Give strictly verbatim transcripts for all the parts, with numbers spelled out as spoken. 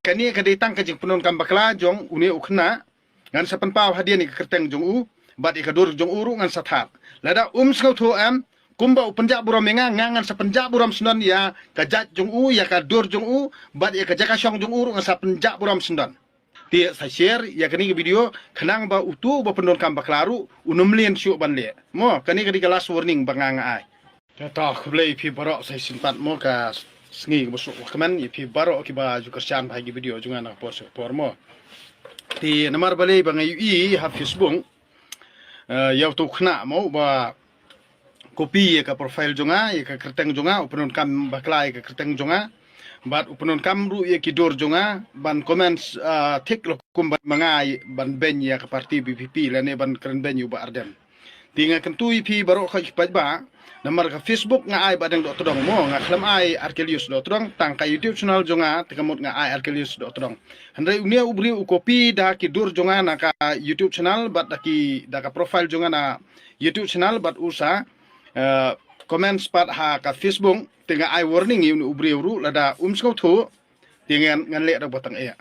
kane ka dei tang ka jingpyndonkam bakla jong une u khynnah. Ngan sa pynpaw hadien ïa ka kyrteng jong u, bad ïa ka dur jong u ruh ngan sa thad. Lada um sngewthuh em, kumba u pynjah burom ïa nga, nga ngan sa pynjah burom syndon ïa ka jait jong u, ïa ka dur jong u, bad ïa ka jaka shong jong u ruh ngan sa pynjah burom syndon. Te sa share ïa kane ka video khnang ba uto uba pyndonkam bakla ruh un ym leh shuh ban leh. Mo, kane ka dei ka last warning ba nga nga ai. Te to, khublei ïa phi baroh sa shisien pat mo, ka sngi kaba suk ba kmen, ïa phi baroh kiba ju kyrshan bha ïa ki video jong nga na ka por sha ka por mo. Te namar balei ba nga ïohi ha Facebook, eh, ïa uto u khynnah mo ba copy ïa ka profile jong nga, ïa ka kyrteng jong nga, u pyndonkam bakla ïa ka kyrteng jong nga. Bad u pyndonkam ruh ïa ki dur jong nga, ban comment, ah, thik lok kumba ma nga ban beiñ ïa ka party V P P, lane ban kren beiñ ïa u Bah Ardent. Te nga kyntu ïa phi baroh khoit ki paidbah, namar ka Facebook nga ai Bah Deng Dohtdong mo, nga khlem ai Archelaus Dohtdong, tang ka YouTube channel jong nga, te ka mut nga ai Archelaus Dohtdong. Hynrei une u briew u copy da ki dur jong nga na ka YouTube channel, bad da ki, da ka profile jong nga na YouTube channel, bad u sa, eh, comment pat ha ka Facebook, te nga ai warning ïa une u briew ruh, lada um sngewthuh, te ngan, ngan leh da ba tang eh.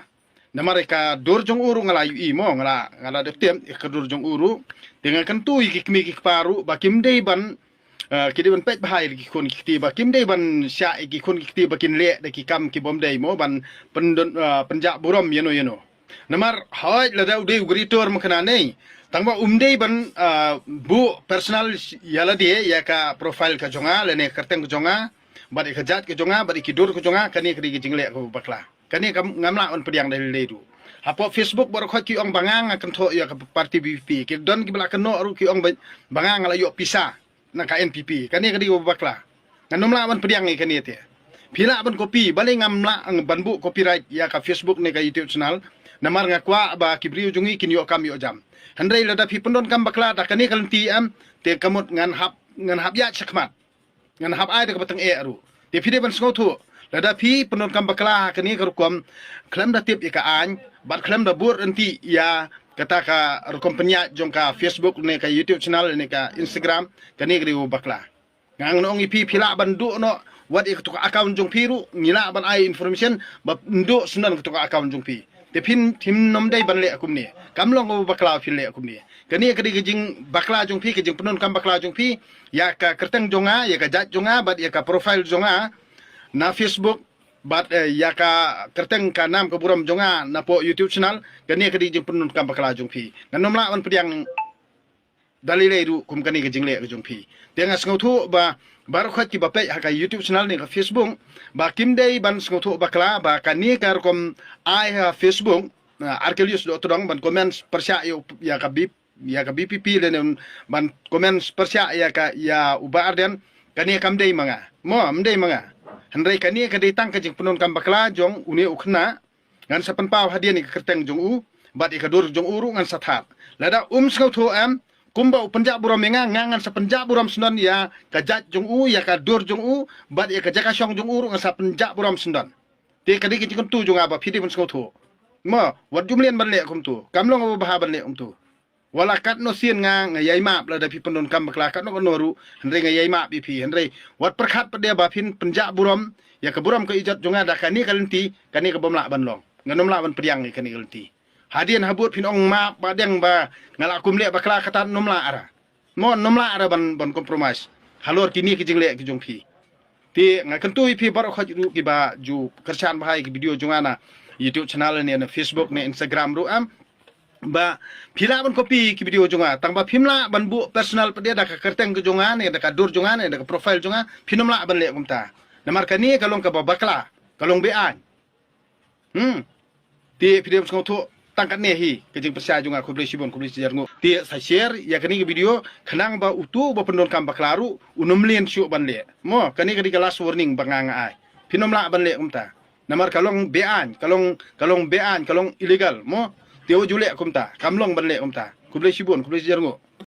Namar ïa ka dur jong u ruh nga la ïohi mo, nga la, nga la dep tip ïa ka dur jong u ruh. Te nga kyntu ïa ki kmie ki kpa ruh ba kim dei ban, eh, ki dei ban peit bha ïa ki khun ki kti, ba kim dei ban shah ïa ki khun ki kti ba kin leh da ki kam ki bym dei mo, ban pyndon, eh, pynjah burom ïano ïano. Namar hooid lada u dei u creator mynta ne, tang ba um dei ban, eh, buh personal ïa lade ïa ka profile ka jong nga, lane kyrteng ka jong nga, bad ïa ka jait ka jong nga, bad ïa ki dur ka jong nga, kane ka dei ka jingleh kaba bakla. Kane kam, ngam lah ban pdiang da lei lei ruh. Hapoh Facebook baroh khoit ki ong ba nga nga kynthoh ïa ka party V P P. Ki don kiba la kynnoh ruh ki ong ba, ba nga nga la ïoh pisa na ka N P P. Kane ka dei kaba bakla. Ngan ym lah ban pdiang ïa kane te. Phi lah ban copy, balei ngam lah ban buh copyright ïa ka Facebook ne ka YouTube channel. Namar nga kwah ba ki briew jong ngi kin ïoh kam ïoh jam. Hynrei lada phi pyndonkam bakla da kane ka lynti em, te ka mut ngan hap, ngan hap ïaid shakhmat. Ngan hap ai da kaba tang eh ruh. Te phi dei ban sngewthuh. Lada phi pyndonkam bakla ha kane ka rukom, khlem da tip ïa ka aiñ, bad khlem da bud ryntih ïa kata ka rukom pynïaid jong ka Facebook ne ka YouTube channel ne ka Instagram, kane ka dei kaba bakla. Nga ngan ong ïa phi, phi lah ban duh noh wat ïa kato ka account jong phi ruh, ngi lah ban ai information ba nduh syndon kato ka account jong phi. Te phin, phim nym dei ban leh kumne. Kam long kaba bakla phin leh kumne. Kane ka dei ka jingbakla jong phi, ka jingpyndonkam bakla jong phi ïa ka kyrteng jong nga, ïa ka jait jong nga, bad ïa ka profile jong nga na Facebook, bad, eh, ïa ka kyrteng ka nam ka burom jong nga napoh YouTube channel. Kane ka dei ka jingpyndonkam bakla jong phi. Ngan ym lah ban pdiang da lei lei ruh kum kane ka jingleh ka jong phi. Te nga sngewthuh ba baroh khoit kiba peit ha ka YouTube channel ne ka Facebook, ba kim dei ban sngewthuh bakla ba kane ka rukom ai ha Facebook, ah, Archelaus Dohtdong ban comment pyrshah ïa u, ïa ka V P P, ïa ka V P P lane ban comment pyrshah ïa ka, ïa u Bah Ardent, kane kam dei ma nga. Mo, kam dei ma nga. Hynrei kane ka dei tang ka jingpyndonkam bakla jong une u khynnah. Ngan sa pynpaw hadien ïa ka kyrteng jong u, bad ïa ka dur jong u ruh ngan sa thad. Lada um sngewthuh em, kumba u pynjah burom ïa nga, nga ngan sa pynjah burom syndon ïa ka jait jong u, ïa ka dur jong u, bad ïa ka jaka shong jong u ruh ngan sa pynjah burom syndon. Te ka dei ka jingkyntu jong nga ba phi dei ban sngewthuh. Mo, wat ju mlien ban leh kumto. Kam long kaba bha ban leh kumto. Wat la katno sien nga, nga ïai map lada phi pyndonkam bakla katno katno ruh, hynrei nga ïai map ïa phi, hynrei wat pyrkhat pat de ba phin pynjah burom ïa ka burom ka ijat jong nga da kane ka lynti, kane ka bym lah ban long. Ngan ym lah ban pdiang ïa kane ka lynti. Hadien habud phin ong map Bah Deng ba nga la kum leh bakla, kata nym lah ara. Mo, nym lah ara ban, ban compromise halor kine ki jingleh ki jong phi. Te nga kyntu ïa phi baroh khoit ruh kiba ju kyrshan bha ïa ki video jong nga na YouTube channel ne na Facebook ne Instagram ruh em, ba phi lah ban copy ki video jong nga, tang ba phim lah ban buh personal pat de da ka kyrteng ka jong nga ne da ka dur jong nga ne da ka profile jong nga, phin nym lah ban leh kumta. Namar kane ka long kaba bakla, ka long be-aiñ. Hmm. Te phi dei ban sngewthuh tang katne hi ka jingpyrshah jong nga. Khublei shibun, khublei shihajar nguh. Te sa share ïa kane ka video khnang ba uto uba pyndonkam bakla ruh un ym lien shuh ban leh. Mo, kane ka dei ka last warning ba nga nga ai. Phin nym lah ban leh kumta. Namar ka long be-aiñ, ka long, ka long be-aiñ, ka long illegal. Mo, te wat ju leh kumta. Kam long ban leh kumta. Khublei shibun, khublei shihajar nguh.